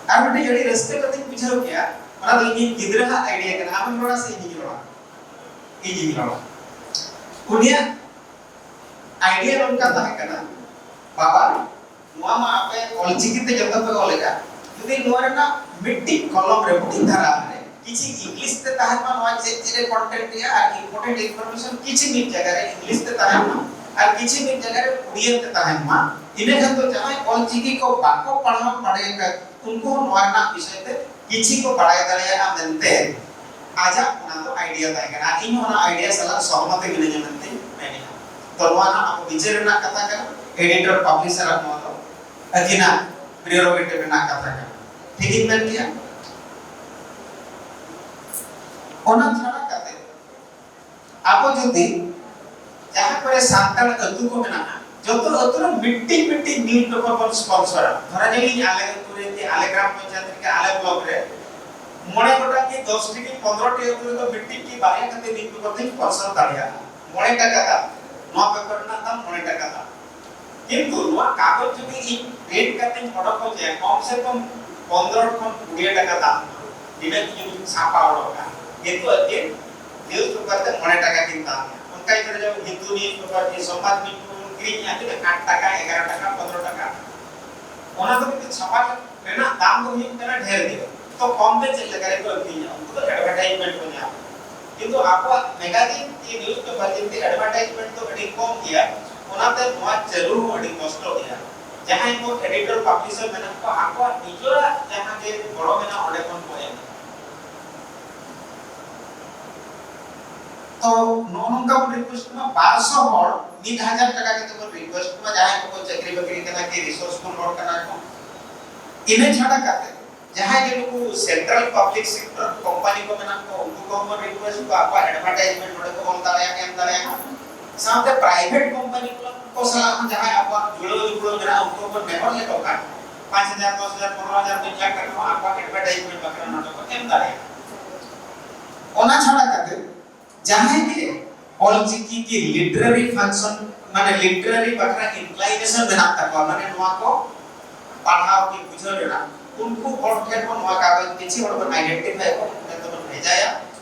ᱟᱨ ᱢᱤᱫᱴᱤᱡ ᱟᱹᱰᱤ ᱨᱟᱹᱥᱠᱟᱹ ᱠᱟᱛᱮᱧ ᱵᱩᱡᱷᱟᱹᱣ ᱠᱮᱜᱼᱟ, ᱚᱱᱟ ᱫᱚ ᱤᱧᱤᱡ ᱜᱤᱫᱽᱨᱟᱹ ᱦᱟᱜ ᱟᱭᱰᱤᱭᱟ ᱠᱟᱱᱟ᱾ ᱟᱢᱮᱢ ᱨᱚᱲᱟ ᱥᱮ ᱤᱧᱤᱧ ᱨᱚᱲᱟ? ᱤᱧᱤᱧ ᱨᱚᱲᱟ᱾ ᱩᱱᱤᱭᱟᱜ ᱟᱭᱰᱤᱭᱟ ᱱᱚᱝᱠᱟ ᱛᱟᱦᱮᱸ ᱠᱟᱱᱟ, ᱵᱟᱵᱟ, ᱱᱚᱣᱟ ᱢᱟ ᱟᱯᱮ ᱚᱞᱪᱤᱠᱤ ᱛᱮ ᱡᱚᱛᱚ ᱯᱮ ᱚᱞᱮᱜᱼᱟ, ᱡᱩᱫᱤ ᱱᱚᱣᱟ ᱨᱮᱱᱟᱜ ᱢᱤᱫᱴᱤᱡ ᱠᱚᱞᱚᱢ ᱨᱮ, ᱢᱤᱫᱴᱤᱡ ᱫᱷᱟᱨᱟ ᱨᱮ ᱠᱤᱪᱷᱤ ᱤᱝᱞᱤᱥ ᱛᱮ ᱛᱟᱦᱮᱱ ᱢᱟ ᱱᱚᱣᱟ ᱪᱮᱫ ᱪᱮᱫ ᱨᱮ ᱠᱚᱱᱴᱮᱱᱴ ᱨᱮᱭᱟᱜ, ᱟᱨ ᱤᱢᱯᱚᱨᱴᱮᱱᱴ ᱤᱱᱯᱷᱚᱨᱢᱮᱥᱚᱱ ᱠᱤᱪᱷᱤ ᱢᱤᱫ ᱡᱟᱭᱜᱟ ᱨᱮ ᱤᱝᱞᱤᱥ ᱛᱮ ᱛᱟᱦᱮᱱ ᱢᱟ ᱟᱨ ᱠᱤᱪᱷᱤ ᱢᱤᱫ ᱡᱟᱭᱜᱟ ᱨᱮ ᱩᱲᱤᱭᱟ ᱛᱮ ᱛᱟᱦᱮᱱ ᱢᱟ᱾ ᱤᱱᱟᱹ ᱠᱷᱟᱱ ᱫᱚ ᱡᱟᱦᱟᱸᱭ ᱚᱞ ᱪᱤᱠᱤ ᱠᱚ ᱵᱟᱠᱚ ᱯᱟᱲᱦᱟᱣ ᱵᱟᱲᱟᱭ ᱟᱠᱟᱫ, ᱩᱱᱠᱩ ᱦᱚᱸ ᱱᱚᱣᱟ ᱨᱮᱱᱟᱜ ᱵᱤᱥᱚᱭ ᱛᱮ ᱠᱤᱪᱷᱤ ᱠᱚ ᱵᱟᱲᱟᱭ ᱫᱟᱲᱮᱭᱟᱜᱼᱟ ᱢᱮᱱᱛᱮ ᱟᱡᱟᱜ ᱚᱱᱟ ᱫᱚ ᱟᱭᱰᱤᱭᱟ ᱛᱟᱦᱮᱸ ᱠᱟᱱᱟ᱾ ᱟᱨ ᱤᱧ ᱦᱚᱸ ᱚᱱᱟ ᱟᱭᱰᱤᱭᱟ ᱥᱟᱞᱟᱜ ᱥᱚᱦᱚᱢᱚᱛ ᱢᱤᱱᱟᱹᱧᱟ ᱢᱮᱱᱛᱮᱧ ᱢᱮᱱᱮᱫᱼᱟ᱾ ᱛᱚ ᱱᱚᱣᱟ ᱨᱮᱱᱟᱜ ᱟᱵᱚ ᱵᱤᱪᱟᱹᱨ ᱨᱮᱱᱟᱜ ᱠᱟᱛᱷᱟ ᱠᱟᱱᱟ, ᱮᱰᱤᱴᱚᱨ ᱯᱟᱵᱽᱞᱤᱥᱟᱨᱟᱜ ᱱᱚᱣᱟ ᱫᱚ ᱟᱹᱠᱤᱱᱟᱜ ᱯᱨᱤᱭᱳᱨᱤᱴᱤ ᱨᱮᱱᱟᱜ ᱠᱟᱛᱷᱟ ᱠᱟᱱᱟ᱾ ᱴᱷᱤᱠ ᱤᱧ ᱢᱮᱱ ᱠᱮᱜᱼᱟ? ᱚᱱᱟ ᱪᱷᱟᱲᱟ ᱠᱟᱛᱮ ᱟᱵᱚ ᱡᱩᱫᱤ ᱡᱟᱦᱟᱸ ᱠᱚᱨᱮ ᱥᱟᱱᱛᱟᱲ ᱟᱹᱛᱩ ᱠᱚ ᱢᱮᱱᱟᱜᱼᱟ, ᱡᱚᱛᱚ ᱟᱹᱛᱩ ᱨᱮ ᱢᱤᱫᱴᱤᱡ ᱢᱤᱫᱴᱤᱡ ᱱᱤᱭᱩᱡᱽ ᱯᱮᱯᱟᱨ ᱵᱚᱱ ᱥᱯᱚᱱᱥᱚᱨᱟ᱾ ᱫᱷᱚᱨᱟ ᱡᱟᱹᱱᱤᱡ ᱟᱞᱮ ᱟᱹᱛᱩ ᱨᱮ ᱠᱤ ᱟᱞᱮ ᱜᱨᱟᱢ ᱯᱚᱧᱪᱟᱭᱮᱛ ᱨᱮ ᱠᱤ ᱟᱞᱮ ᱵᱞᱚᱠ ᱨᱮ ᱢᱚᱬᱮ ᱜᱚᱴᱟᱝ ᱠᱤ ᱫᱚᱥ ᱴᱤ ᱠᱤ ᱯᱚᱱᱨᱚ ᱴᱤ ᱟᱹᱛᱩ ᱨᱮᱫᱚ ᱢᱤᱫᱴᱤᱡ ᱠᱤ ᱵᱟᱨᱭᱟ ᱠᱟᱛᱮ ᱱᱤᱭᱩᱡᱽ ᱯᱮᱯᱟᱨ ᱫᱚᱧ ᱥᱯᱚᱱᱥᱚᱨ ᱫᱟᱲᱮᱭᱟᱜᱼᱟ᱾ ᱢᱚᱬᱮ ᱴᱟᱠᱟ ᱫᱟᱢ, ᱱᱚᱣᱟ ᱯᱮᱯᱟᱨ ᱨᱮᱱᱟᱜ ᱫᱟᱢ ᱢᱚᱬᱮ ᱴᱟᱠᱟ ᱫᱟᱢ᱾ ᱠᱤᱱᱛᱩ ᱱᱚᱣᱟ ᱠᱟᱜᱚᱡᱽ ᱡᱩᱫᱤ ᱤᱧ ᱯᱨᱤᱱᱴ ᱠᱟᱛᱮᱧ ᱚᱰᱚᱠ ᱦᱚᱪᱚᱭᱟ, ᱠᱚᱢ ᱥᱮ ᱠᱚᱢ ᱯᱚᱱᱨᱚ ᱠᱷᱚᱱ ᱠᱩᱲᱤ ᱴᱟᱠᱟ ᱫᱟᱢ, ᱱᱤᱱᱟᱹᱜ ᱡᱩᱫᱤ ᱪᱷᱟᱯᱟ ᱚᱰᱚᱠᱟ, ᱠᱤᱱᱛᱩ ᱟᱹᱠᱤᱱ ᱱᱤᱭᱩᱡᱽ ᱯᱮᱯᱟᱨ ᱛᱮ ᱢᱚᱬᱮ ᱴᱟᱠᱟ ᱠᱤᱱ ᱫᱟᱢ᱾ ᱚᱱᱠᱟ ᱜᱮ ᱡᱮᱢᱚᱱ ᱦᱤᱱᱫᱩ ᱱᱤᱭᱩᱡᱽ ᱯᱮᱯᱟᱨ ᱠᱤ ᱥᱚᱢᱵᱟᱫ ᱱᱤᱭᱩᱡᱽ ᱯᱮᱯᱟᱨ ᱵᱚᱱ ᱠᱤᱨᱤᱧᱮᱜᱼᱟ, ᱛᱤᱱᱟᱹᱜ? ᱟᱴ ᱴᱟᱠᱟ, ᱮᱜᱟᱨᱚ ᱴᱟᱠᱟ, ᱯᱚᱱᱨᱚ ᱴᱟᱠᱟ᱾ ᱚᱱᱟ ᱫᱚ ᱠᱤᱱᱛᱩ ᱪᱷᱟᱯᱟ ᱨᱮᱱᱟᱜ ᱫᱟᱢ ᱫᱚ ᱦᱩᱭᱩᱜ ᱠᱟᱱᱟ ᱰᱷᱮᱨ ᱜᱮ᱾ ᱛᱚ ᱠᱚᱢ ᱛᱮ ᱪᱮᱫ ᱞᱮᱠᱟ ᱨᱮᱠᱚ ᱟᱹᱠᱷᱨᱤᱧᱟ? ᱩᱱᱠᱩ ᱫᱚ ᱮᱰᱵᱷᱟᱨᱴᱟᱭᱤᱡᱽᱢᱮᱱᱴ ᱠᱚ ᱧᱟᱢᱟ᱾ ᱠᱤᱱᱛᱩ ᱟᱵᱚᱣᱟᱜ ᱢᱮᱜᱟᱡᱤᱱ ᱠᱤ ᱱᱤᱭᱩᱡᱽ ᱯᱮᱯᱟᱨ ᱡᱩᱫᱤ ᱮᱰᱵᱷᱟᱨᱴᱟᱭᱤᱡᱽᱢᱮᱱᱴ ᱫᱚ ᱟᱹᱰᱤ ᱠᱚᱢ ᱜᱮᱭᱟ, ᱚᱱᱟᱛᱮ ᱱᱚᱣᱟ ᱪᱟᱹᱞᱩ ᱦᱚᱸ ᱟᱹᱰᱤ ᱠᱚᱥᱴᱚ ᱜᱮᱭᱟ᱾ ᱡᱟᱦᱟᱸᱭ ᱠᱚ ᱮᱰᱤᱴᱚᱨ ᱯᱟᱵᱽᱞᱤᱥᱟᱨ ᱢᱮᱱᱟᱜ ᱠᱚᱣᱟ, ᱟᱠᱚᱣᱟᱜ ᱱᱤᱡᱮᱨᱟᱜ ᱡᱟᱦᱟᱸ ᱜᱮ ᱜᱚᱲᱚ ᱢᱮᱱᱟᱜᱼᱟ, ᱚᱸᱰᱮ ᱠᱷᱚᱱ ᱠᱚ ᱮᱢᱟ᱾ ᱛᱚ ᱱᱚᱜᱼᱚ ᱱᱚᱝᱠᱟ ᱵᱚᱱ ᱨᱤᱠᱩᱭᱮᱥᱴ ᱠᱚᱢᱟ, ᱵᱟᱨᱥᱚ ᱦᱚᱲ ᱢᱤᱫ ᱦᱟᱡᱟᱨ ᱴᱟᱠᱟ ᱠᱟᱛᱮ ᱵᱚᱱ ᱨᱤᱠᱩᱭᱮᱥᱴ ᱠᱚᱢᱟ, ᱡᱟᱦᱟᱸᱭ ᱠᱚᱠᱚ ᱪᱟᱹᱠᱨᱤ ᱵᱟᱹᱠᱨᱤ ᱠᱟᱱᱟ ᱠᱤ ᱨᱤᱥᱳᱨᱥᱯᱷᱩᱞ ᱦᱚᱲ ᱠᱟᱱᱟ ᱠᱚ᱾ ᱤᱱᱟᱹ ᱪᱷᱟᱰᱟ ᱠᱟᱛᱮ ᱡᱟᱦᱟᱸᱭ ᱜᱮ ᱱᱩᱠᱩ ᱥᱮᱱᱴᱨᱟᱞ ᱯᱟᱵᱽᱞᱤᱠ ᱥᱮᱠᱴᱚᱨ ᱠᱚᱢᱯᱟᱱᱤ ᱠᱚ ᱢᱮᱱᱟᱜ ᱠᱚ, ᱩᱱᱠᱩ ᱠᱚᱦᱚᱸ ᱵᱚᱱ ᱨᱤᱠᱩᱭᱮᱥᱴ ᱠᱚᱣᱟ, ᱟᱠᱚᱣᱟᱜ ᱮᱰᱵᱷᱟᱨᱴᱟᱭᱤᱡᱽᱢᱮᱱᱴ ᱱᱚᱰᱮ ᱠᱚ ᱚᱞ ᱫᱟᱲᱮᱭᱟᱜᱼᱟ, ᱮᱢ ᱫᱟᱲᱮᱭᱟᱜᱼᱟ᱾ ᱥᱟᱶᱛᱮ ᱯᱨᱟᱭᱵᱷᱮᱴ ᱠᱚᱢᱯᱟᱱᱤ ᱠᱚ ᱥᱟᱞᱟᱜ ᱦᱚᱸ ᱡᱟᱦᱟᱸᱭ ᱟᱠᱚᱣᱟᱜ ᱡᱩᱲᱟᱹᱣ ᱡᱩᱯᱲᱟᱹᱣ ᱢᱮᱱᱟᱜᱼᱟ, ᱩᱱᱠᱩ ᱵᱚᱱ ᱱᱮᱦᱚᱨ ᱞᱮᱠᱚ ᱠᱷᱟᱱ ᱯᱟᱸᱪ ᱦᱟᱡᱟᱨ, ᱫᱚᱥ ᱦᱟᱡᱟᱨ, ᱯᱚᱱᱨᱚ ᱦᱟᱡᱟᱨ, ᱢᱤᱫ ᱞᱟᱠᱷ ᱴᱟᱠᱟ ᱦᱚᱸ ᱟᱠᱚᱣᱟᱜ ᱮᱰᱵᱷᱟᱨᱴᱟᱭᱤᱡᱽᱢᱮᱱᱴ ᱵᱟᱠᱷᱨᱟ ᱱᱚᱰᱮ ᱠᱚ ᱮᱢ ᱫᱟᱲᱮᱭᱟᱜᱼᱟ᱾ ᱚᱱᱟ ᱪᱷᱟᱰᱟ ᱠᱟᱛᱮ ᱡᱟᱦᱟᱸᱭ ᱜᱮ ᱚᱞᱪᱤᱠᱤ ᱠᱤ ᱞᱤᱴᱟᱨᱟᱨᱤ ᱯᱷᱟᱝᱥᱚᱱ, ᱢᱟᱱᱮ ᱞᱤᱴᱟᱨᱟᱨᱤ ᱵᱟᱠᱷᱨᱟ ᱤᱱᱠᱞᱟᱭᱱᱮᱥᱚᱱ ᱢᱮᱱᱟᱜ ᱛᱟᱠᱚᱣᱟ, ᱢᱟᱱᱮ ᱱᱚᱣᱟ ᱠᱚ ᱯᱟᱲᱦᱟᱣ ᱠᱤ ᱵᱩᱡᱷᱟᱹᱣ ᱨᱮᱱᱟᱜ, ᱩᱱᱠᱩ ᱦᱚᱲ ᱴᱷᱮᱱ ᱵᱚᱱ ᱱᱚᱣᱟ ᱠᱟᱜᱚᱡᱽ ᱠᱤᱪᱷᱤ ᱦᱚᱲ ᱵᱚᱱ ᱟᱭᱰᱮᱱᱴᱤᱯᱷᱟᱭ ᱠᱚᱣᱟ, ᱩᱱᱠᱩ ᱴᱷᱮᱱ ᱫᱚᱵᱚᱱ ᱵᱷᱮᱡᱟᱭᱟ᱾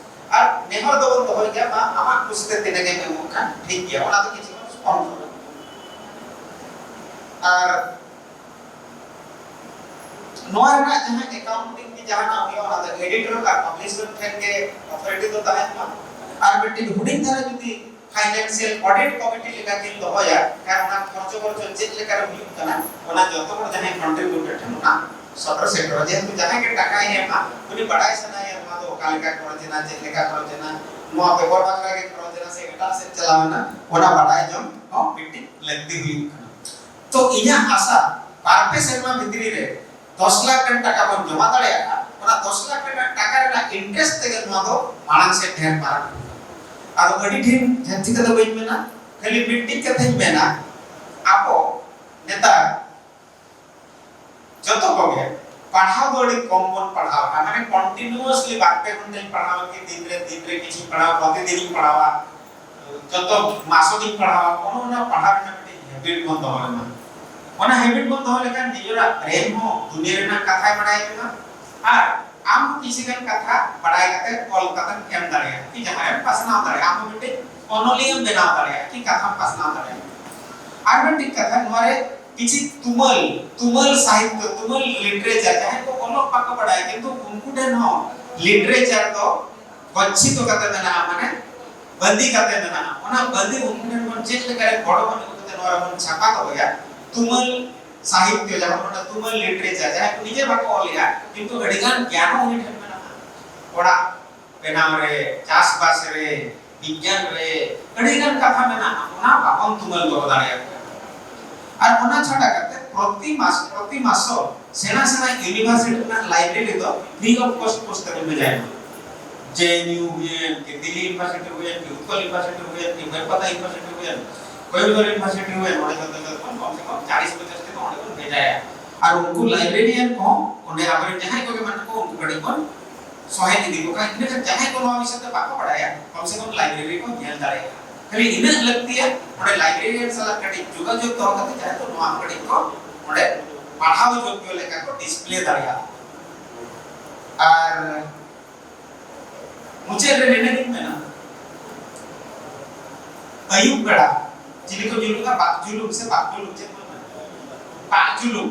ᱟᱨ ᱱᱮᱦᱚᱨ ᱫᱚᱵᱚᱱ ᱫᱚᱦᱚᱭ ᱜᱮᱭᱟ, ᱢᱟ ᱟᱢᱟᱜ ᱠᱩᱥᱤᱛᱮ ᱛᱤᱱᱟᱹᱜ ᱮᱢ ᱮᱢᱚᱜ ᱠᱷᱟᱱ ᱴᱷᱤᱠ ᱜᱮᱭᱟ, ᱚᱱᱟ ᱫᱚ ᱠᱤᱪᱷᱤ ᱵᱚᱱ ᱥᱯᱚᱱᱥᱚᱨᱟ᱾ ᱟᱨ ᱱᱚᱣᱟ ᱨᱮᱱᱟᱜ ᱡᱟᱦᱟᱸ ᱮᱠᱟᱣᱩᱱᱴᱤᱝ ᱡᱟᱦᱟᱱᱟᱜ ᱦᱩᱭᱩᱜᱼᱟ, ᱚᱱᱟ ᱫᱚ editor ᱟᱨ publisher ᱴᱷᱮᱱ ᱜᱮ authority ᱫᱚ ᱛᱟᱦᱮᱱ ᱢᱟ᱾ ᱟᱨ ᱢᱤᱫᱴᱤᱡ ᱦᱩᱰᱤᱧ ᱫᱷᱟᱨᱟ ᱡᱩᱫᱤ financial audit committee ᱞᱮᱠᱟ ᱠᱤᱱ ᱫᱚᱦᱚᱭᱟ, ᱠᱷᱟᱱ ᱚᱱᱟ ᱠᱷᱚᱨᱪᱚ ᱵᱚᱨᱪᱚ ᱪᱮᱫ ᱞᱮᱠᱟ ᱨᱮ ᱦᱩᱭᱩᱜ ᱠᱟᱱᱟ, ᱚᱱᱟ ᱡᱚᱛᱚ ᱦᱚᱲ ᱡᱟᱦᱟᱸᱭ contributor ᱴᱷᱮᱱ ᱚᱱᱟ ᱥᱚᱫᱚᱨ ᱥᱮᱴᱮᱨᱚᱜᱼᱟ᱾ ᱡᱮᱦᱮᱛᱩ ᱡᱟᱦᱟᱸᱭ ᱜᱮ ᱴᱟᱠᱟᱭ ᱮᱢᱟ, ᱩᱱᱤ ᱵᱟᱲᱟᱭ ᱥᱟᱱᱟᱭᱮᱭᱟ ᱱᱚᱣᱟ ᱫᱚ ᱚᱠᱟ ᱞᱮᱠᱟ ᱠᱷᱚᱨᱚᱪ ᱮᱱᱟ, ᱪᱮᱫ ᱞᱮᱠᱟ ᱠᱷᱚᱨᱚᱪ ᱮᱱᱟ, ᱱᱚᱣᱟ ᱵᱮᱜᱚᱨ ᱵᱟᱠᱷᱨᱟ ᱜᱮ ᱠᱷᱚᱨᱚᱪ ᱮᱱᱟ ᱥᱮ ᱮᱴᱟᱜ ᱥᱮᱫ ᱪᱟᱞᱟᱣ ᱮᱱᱟ, ᱚᱱᱟ ᱵᱟᱲᱟᱭ ᱡᱚᱝ ᱦᱚᱸ ᱢᱤᱫᱴᱤᱡ ᱞᱟᱹᱠᱛᱤ ᱦᱩᱭᱩᱜ ᱠᱟᱱᱟ᱾ ᱛᱚ ᱤᱧᱟᱹᱜ ᱟᱥᱟ, ᱵᱟᱨ ᱯᱮ ᱥᱮᱨᱢᱟ ᱵᱷᱤᱛᱨᱤ ᱨᱮ ᱫᱚᱥ ᱞᱟᱠᱷ ᱜᱟᱱ ᱴᱟᱠᱟ ᱵᱚᱱ ᱡᱚᱢᱟ ᱫᱟᱲᱮᱭᱟᱜᱼᱟ, ᱚᱱᱟ ᱫᱚᱥ ᱞᱟᱠᱷ ᱨᱮᱱᱟᱜ ᱴᱟᱠᱟ ᱨᱮᱱᱟᱜ interest ᱛᱮᱜᱮ ᱱᱚᱣᱟ ᱫᱚ ᱢᱟᱲᱟᱝ ᱥᱮᱫ ᱰᱷᱮᱨ ᱢᱟᱨᱟᱝ ᱦᱩᱭᱩᱜᱼᱟ᱾ ᱟᱫᱚ ᱟᱹᱰᱤ ᱰᱷᱮᱨ ᱡᱟᱹᱥᱛᱤ ᱠᱟᱛᱮ ᱵᱟᱹᱧ ᱢᱮᱱᱟ, ᱠᱷᱟᱹᱞᱤ ᱢᱤᱫᱴᱤᱡ ᱠᱟᱛᱷᱟᱧ ᱢᱮᱱᱟ, ᱟᱵᱚ ᱱᱮᱛᱟᱨ ᱡᱚᱛᱚ ᱠᱚᱜᱮ ᱯᱟᱲᱦᱟᱣ ᱫᱚ ᱟᱹᱰᱤ ᱠᱚᱢ ᱵᱚᱱ ᱯᱟᱲᱦᱟᱣ ᱠᱟᱱᱟ, ᱢᱟᱱᱮ continuously ᱵᱟᱨ ᱯᱮ ᱜᱷᱚᱱᱴᱟᱧ ᱯᱟᱲᱦᱟᱣ ᱠᱤ, ᱫᱤᱱ ᱨᱮ, ᱫᱤᱱ ᱨᱮ ᱠᱤᱪᱷᱩᱧ ᱯᱟᱲᱦᱟᱣᱟ, ᱯᱨᱚᱛᱤᱫᱤᱱᱤᱧ ᱯᱟᱲᱦᱟᱣᱟ, ᱡᱚᱛᱚ ᱢᱟᱥᱚ ᱜᱤᱧ ᱯᱟᱲᱦᱟᱣᱟ, ᱚᱱᱮ ᱚᱱᱟ ᱯᱟᱲᱦᱟᱣ ᱨᱮᱱᱟᱜ ᱢᱤᱫᱴᱤᱡ habit ᱵᱚᱱ ᱫᱚᱦᱚᱭ ᱢᱟ᱾ ᱚᱱᱟ habit ᱵᱚᱱ ᱫᱚᱦᱚ ᱞᱮᱠᱷᱟᱱ ᱱᱤᱡᱮᱨᱟᱜ brain ᱦᱚᱸ ᱫᱩᱱᱤᱭᱟᱹ ᱨᱮᱱᱟᱜ ᱠᱟᱛᱷᱟᱭ ᱵᱟᱲᱟᱭ ᱠᱟᱱᱟ, ᱟᱨ ᱟᱢ ᱦᱚᱸ ᱠᱤᱪᱷᱤ ᱜᱟᱱ ᱠᱟᱛᱷᱟ ᱵᱟᱲᱟᱭ ᱠᱟᱛᱮ ᱚᱞ ᱠᱟᱛᱮᱢ ᱮᱢ ᱫᱟᱲᱮᱭᱟᱜᱼᱟ, ᱠᱤ ᱡᱟᱦᱟᱸᱭᱮᱢ ᱯᱟᱥᱱᱟᱣ ᱫᱟᱲᱮᱭᱟᱜᱼᱟ, ᱟᱢ ᱦᱚᱸ ᱢᱤᱫᱴᱤᱡ ᱚᱱᱚᱞᱤᱭᱟᱹᱢ ᱵᱮᱱᱟᱣ ᱫᱟᱲᱮᱭᱟᱜᱼᱟ, ᱠᱤ ᱠᱟᱛᱷᱟᱢ ᱯᱟᱥᱱᱟᱣ ᱫᱟᱲᱮᱭᱟᱜᱼᱟ᱾ ᱟᱨ ᱢᱤᱫᱴᱤᱡ ᱠᱟᱛᱷᱟ, ᱱᱚᱣᱟ ᱨᱮ ᱠᱤᱪᱷᱤ ᱛᱩᱢᱟᱹᱞ, ᱛᱩᱢᱟᱹᱞ ᱥᱟᱦᱤᱛᱛᱚ, ᱛᱩᱢᱟᱹᱞ literature, ᱡᱟᱦᱟᱸᱭ ᱠᱚ ᱚᱞᱚᱜ ᱵᱟᱠᱚ ᱵᱟᱲᱟᱭᱟ, ᱠᱤᱱᱛᱩ ᱩᱱᱠᱩ ᱴᱷᱮᱱ ᱦᱚᱸ literature ᱫᱚ ᱜᱚᱪᱷᱤᱛᱚ ᱠᱟᱛᱮ ᱢᱮᱱᱟᱜᱼᱟ, ᱢᱟᱱᱮ ᱵᱟᱸᱫᱤ ᱠᱟᱛᱮ ᱢᱮᱱᱟᱜᱼᱟ᱾ ᱚᱱᱟ ᱵᱟᱸᱫᱤ ᱩᱱᱠᱩ ᱴᱷᱮᱱ ᱵᱚᱱ ᱪᱮᱫ ᱞᱮᱠᱟᱨᱮ ᱜᱚᱲᱚ ᱵᱚᱱ ᱟᱹᱜᱩ ᱠᱟᱛᱮ ᱱᱚᱣᱟ ᱨᱮᱵᱚᱱ ᱪᱷᱟᱯᱟ ᱫᱚᱦᱚᱭᱟ᱾ ᱛᱩᱢᱟᱹᱞ ᱥᱟᱦᱤᱛᱛᱚ, ᱡᱟᱦᱟᱸ ᱵᱚᱱ ᱢᱮᱛᱟᱜᱼᱟ ᱛᱩᱢᱟᱹᱞ literature, ᱡᱟᱦᱟᱸᱭ ᱠᱚ ᱱᱤᱡᱮ ᱵᱟᱠᱚ ᱚᱞᱮᱜᱼᱟ, ᱠᱤᱱᱛᱩ ᱟᱹᱰᱤᱜᱟᱱ ᱜᱮᱭᱟᱱ ᱦᱚᱸ ᱩᱱᱤ ᱴᱷᱮᱱ ᱢᱮᱱᱟᱜᱼᱟ᱾ ᱚᱲᱟᱜ ᱵᱮᱱᱟᱣ ᱨᱮ, ᱪᱟᱥᱵᱟᱥ ᱨᱮ, ᱵᱤᱜᱽᱜᱟᱱ ᱨᱮ ᱟᱹᱰᱤᱜᱟᱱ ᱠᱟᱛᱷᱟ ᱢᱮᱱᱟᱜᱼᱟ, ᱚᱱᱟ ᱵᱟᱵᱚᱱ ᱛᱩᱢᱟᱹᱞ ᱫᱚᱦᱚ ᱫᱟᱲᱮᱭᱟᱜ ᱠᱟᱱᱟ᱾ ᱟᱨ ᱚᱱᱟ ᱪᱷᱟᱰᱟ ᱠᱟᱛᱮ ᱯᱨᱚᱛᱤ ᱢᱟᱥ, ᱯᱨᱚᱛᱤ ᱢᱟᱥᱚ ᱥᱮᱬᱟ ᱥᱮᱬᱟ university ᱨᱮᱱᱟᱜ library ᱫᱚ free of cost ᱯᱩᱥᱛᱚᱠ ᱮᱢ ᱵᱷᱮᱡᱟᱭ ᱢᱟ᱾ J N U ᱦᱩᱭᱮᱱ, ᱠᱤ ᱫᱤᱞᱞᱤ University ᱦᱩᱭᱮᱱ, ᱠᱤ ᱩᱛᱠᱚᱞ University ᱦᱩᱭᱮᱱ, ᱠᱤ ᱵᱮᱞᱯᱟᱛᱟ University ᱦᱩᱭᱮᱱ, ᱠᱳᱭᱮᱢᱵᱟᱴᱩᱨ University ᱦᱩᱭᱮᱱ, ᱚᱸᱰᱮ ᱡᱚᱛᱚ ᱡᱚᱛᱚ ᱠᱷᱚᱱ ᱠᱚᱢ ᱥᱮ ᱠᱚᱢ ᱪᱟᱞᱤᱥ ᱯᱚᱧᱪᱟᱥ ᱴᱤ ᱫᱚ ᱚᱸᱰᱮ ᱵᱚᱱ ᱵᱷᱮᱡᱟᱭᱟ᱾ ᱟᱨ ᱩᱱᱠᱩ librarian ᱠᱚᱦᱚᱸ ᱚᱸᱰᱮ ᱟᱵᱚᱨᱮᱱ ᱡᱟᱦᱟᱸᱭ ᱠᱚᱜᱮ ᱢᱮᱱᱟᱜ ᱠᱚ, ᱩᱱᱠᱩ ᱠᱟᱹᱴᱤᱡ ᱵᱚᱱ ᱥᱚᱦᱮᱫ ᱤᱫᱤ ᱠᱚ ᱠᱷᱟᱱ, ᱤᱱᱟᱹᱠᱷᱟᱱ ᱡᱟᱦᱟᱸᱭ ᱠᱚ ᱱᱚᱣᱟ ᱵᱤᱥᱚᱭ ᱛᱮ ᱵᱟᱠᱚ ᱵᱟᱲᱟᱭᱟ, ᱠᱚᱢ ᱥᱮ ᱠᱚᱢ library ᱠᱚ ᱧᱮᱞ ᱫᱟᱲᱮᱭᱟᱜᱼᱟ᱾ ᱠᱷᱟᱹᱞᱤ ᱤᱱᱟᱹᱜ ᱞᱟᱹᱠᱛᱤᱭᱟ, ᱚᱸᱰᱮ librarian ᱥᱟᱞᱟᱜ ᱠᱟᱹᱴᱤᱡ ᱡᱳᱜᱟᱡᱳᱜᱽ ᱫᱚᱦᱚ ᱠᱟᱛᱮ ᱡᱟᱦᱟᱸᱭ ᱫᱚ ᱱᱚᱣᱟ ᱠᱟᱹᱴᱤᱡ ᱠᱚ ᱚᱸᱰᱮ ᱯᱟᱲᱦᱟᱣ ᱡᱳᱜᱽᱭᱚ ᱞᱮᱠᱟ ᱠᱚ display ᱫᱟᱲᱮᱭᱟᱜᱼᱟ᱾ ᱟᱨ ᱢᱩᱪᱟᱹᱫ ᱨᱮ ᱱᱤᱱᱟᱹᱜ ᱤᱧ ᱢᱮᱱᱟ, ᱟᱹᱭᱩᱵ ᱵᱮᱲᱟ ᱪᱤᱞᱤ ᱠᱚ ᱡᱩᱞᱩᱜᱼᱟ? ᱵᱟᱠ ᱡᱩᱞᱩᱢ ᱥᱮ ᱵᱟᱠ ᱡᱩᱞᱩᱢ, ᱪᱮᱫ ᱵᱚᱱ ᱢᱮᱱᱟ? ᱵᱟᱠ ᱡᱩᱞᱩᱢ᱾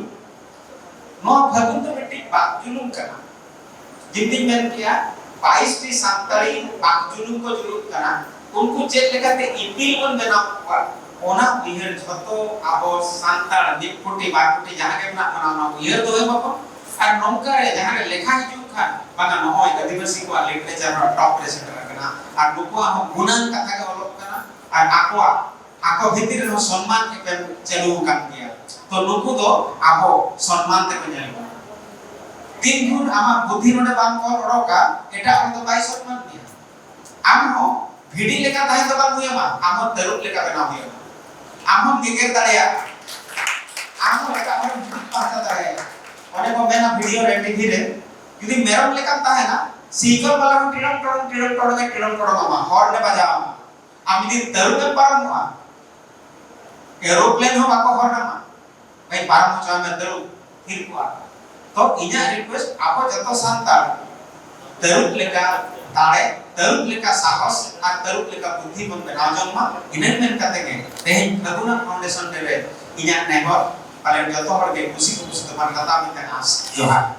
ᱱᱚᱣᱟ ᱯᱷᱟᱹᱜᱩᱱ ᱫᱚ ᱢᱤᱫᱴᱤᱡ ᱵᱟᱠ ᱡᱩᱞᱩᱢ ᱠᱟᱱᱟ᱾ ᱡᱩᱫᱤᱧ ᱢᱮᱱ ᱠᱮᱭᱟ, ᱵᱟᱭᱤᱥ ᱴᱤ ᱥᱟᱱᱛᱟᱲᱤ ᱵᱟᱠ ᱡᱩᱞᱩᱝ ᱠᱚ ᱡᱩᱞᱩᱜ ᱠᱟᱱᱟ, ᱩᱱᱠᱩ ᱪᱮᱫ ᱞᱮᱠᱟᱛᱮ ᱤᱯᱤᱞ ᱵᱚᱱ ᱵᱮᱱᱟᱣ ᱠᱚᱣᱟ, ᱚᱱᱟ ᱩᱭᱦᱟᱹᱨ ᱡᱷᱚᱛᱚ ᱟᱵᱚ ᱥᱟᱱᱛᱟᱲ ᱢᱤᱫ ᱠᱳᱴᱤ ᱵᱟᱨ ᱠᱳᱴᱤ ᱡᱟᱦᱟᱸ ᱜᱮ ᱢᱮᱱᱟᱜ ᱵᱚᱱᱟ, ᱚᱱᱟ ᱩᱭᱦᱟᱹᱨ ᱫᱚᱦᱚᱭ ᱢᱟᱵᱚᱱ᱾ ᱟᱨ ᱱᱚᱝᱠᱟ ᱨᱮ ᱡᱟᱦᱟᱸ ᱨᱮ ᱞᱮᱠᱷᱟ ᱦᱤᱡᱩᱜ ᱠᱷᱟᱱ, ᱵᱟᱝᱟ, ᱱᱚᱜᱼᱚᱭ ᱟᱹᱫᱤᱵᱟᱹᱥᱤ ᱠᱚᱣᱟᱜ ᱞᱤᱴᱟᱨᱮᱪᱟᱨ ᱦᱚᱸ ᱴᱚᱯ ᱨᱮ ᱥᱮᱴᱮᱨ ᱟᱠᱟᱱᱟ, ᱟᱨ ᱱᱩᱠᱩᱣᱟᱜ ᱦᱚᱸ ᱜᱩᱱᱟᱱ ᱠᱟᱛᱷᱟ ᱜᱮ ᱚᱞᱚᱜ ᱠᱟᱱᱟ, ᱟᱨ ᱟᱠᱚᱣᱟᱜ, ᱟᱠᱚ ᱵᱷᱤᱛᱤᱨ ᱨᱮᱦᱚᱸ ᱥᱚᱱᱢᱟᱱ ᱮᱯᱮᱢ ᱪᱟᱹᱞᱩ ᱟᱠᱟᱱ ᱜᱮᱭᱟ᱾ ᱛᱚ ᱱᱩᱠᱩ ᱫᱚ ᱟᱵᱚ ᱥᱚᱱᱢᱟᱱ ᱛᱮᱠᱚ ᱧᱮᱞ ᱵᱚᱱᱟ᱾ ᱛᱤᱱ ᱵᱷᱳᱨ ᱟᱢᱟᱜ ᱵᱩᱫᱷᱤ ᱱᱚᱰᱮ ᱵᱟᱢ ᱚᱞ ᱚᱰᱚᱠᱟ, ᱮᱴᱟᱜ ᱦᱚᱲ ᱫᱚ ᱵᱟᱭ ᱥᱚᱱᱢᱟᱱ ᱢᱮᱭᱟ᱾ ᱟᱢ ᱦᱚᱸ ᱵᱷᱤᱰᱤ ᱞᱮᱠᱟ ᱛᱟᱦᱮᱸ ᱫᱚ ᱵᱟᱝ ᱦᱩᱭ ᱟᱢᱟ, ᱟᱢ ᱦᱚᱸ ᱛᱟᱹᱨᱩᱵ ᱞᱮᱠᱟ ᱵᱮᱱᱟᱣ ᱦᱩᱭ ᱟᱢᱟ᱾ ᱟᱢ ᱦᱚᱸᱢ ᱜᱮᱜᱮᱨ ᱫᱟᱲᱮᱭᱟᱜᱼᱟ, ᱟᱢ ᱦᱚᱸ ᱮᱴᱟᱜ ᱦᱚᱲᱮᱢ ᱡᱩᱫᱤ ᱯᱟᱦᱪᱟ ᱫᱟᱲᱮᱭᱟᱭᱟ᱾ ᱚᱱᱮ ᱠᱚ ᱢᱮᱱᱟ ᱵᱷᱤᱰᱤᱭᱳ ᱨᱮ, ᱴᱤᱵᱷᱤ ᱨᱮ, ᱡᱩᱫᱤ ᱢᱮᱨᱚᱢ ᱞᱮᱠᱟᱢ ᱛᱟᱦᱮᱱᱟ, ᱥᱤᱠᱚᱞ ᱵᱟᱞᱟ ᱦᱚᱸ ᱴᱤᱲᱚᱝ ᱴᱚᱲᱚᱝ ᱴᱤᱲᱚᱝ ᱴᱚᱲᱚᱝ ᱮ ᱴᱤᱲᱚᱝ ᱴᱚᱲᱚᱝ ᱟᱢᱟ, ᱦᱚᱨᱱ ᱮ ᱵᱟᱡᱟᱣ ᱟᱢᱟ, ᱟᱢ ᱡᱩᱫᱤ ᱛᱟᱹᱨᱩᱵ ᱮᱢ ᱯᱟᱨᱚᱢᱚᱜᱼᱟ, ᱮᱨᱳᱯᱞᱮᱱ ᱦᱚᱸ ᱵᱟᱠᱚ ᱦᱚᱨᱱ ᱟᱢᱟ, ᱵᱷᱟᱭ ᱯᱟᱨᱚᱢ ᱦᱚᱪᱚ ᱟᱢ ᱢᱮ, ᱛᱟᱹᱨᱩᱵ ᱛᱷᱤᱨ ᱠᱚᱜᱼᱟ᱾ ᱛᱚ ᱤᱧᱟᱹᱜ ᱨᱤᱠᱩᱭᱮᱥᱴ, ᱟᱵᱚ ᱡᱚᱛᱚ ᱥᱟᱱᱛᱟᱲ ᱛᱟᱹᱨᱩᱵ ᱞᱮᱠᱟ ᱫᱟᱲᱮ, ᱛᱟᱹᱨᱩᱵ ᱞᱮᱠᱟ ᱥᱟᱦᱚᱥ ᱟᱨ ᱛᱟᱹᱨᱩᱵ ᱞᱮᱠᱟ ᱵᱩᱫᱷᱤ ᱵᱚᱱ ᱵᱮᱱᱟᱣ ᱡᱚᱝ ᱢᱟ᱾ ᱤᱱᱟᱹᱧ ᱢᱮᱱ ᱠᱟᱛᱮ ᱜᱮ ᱛᱮᱦᱮᱧ ᱯᱷᱟᱹᱜᱩᱱᱟ ᱯᱷᱟᱣᱩᱱᱰᱮᱥᱚᱱ ᱰᱮ ᱨᱮ ᱤᱧᱟᱹᱜ ᱱᱮᱦᱚᱨ, ᱯᱟᱞᱮᱱ ᱡᱚᱛᱚ ᱦᱚᱲ ᱜᱮ ᱠᱩᱥᱤ ᱠᱚ ᱠᱩᱥᱤ ᱛᱮᱵᱚᱱ ᱦᱟᱛᱟᱣ ᱢᱮᱱᱛᱮ ᱟᱸᱥ᱾ ᱡᱚᱦᱟᱨ᱾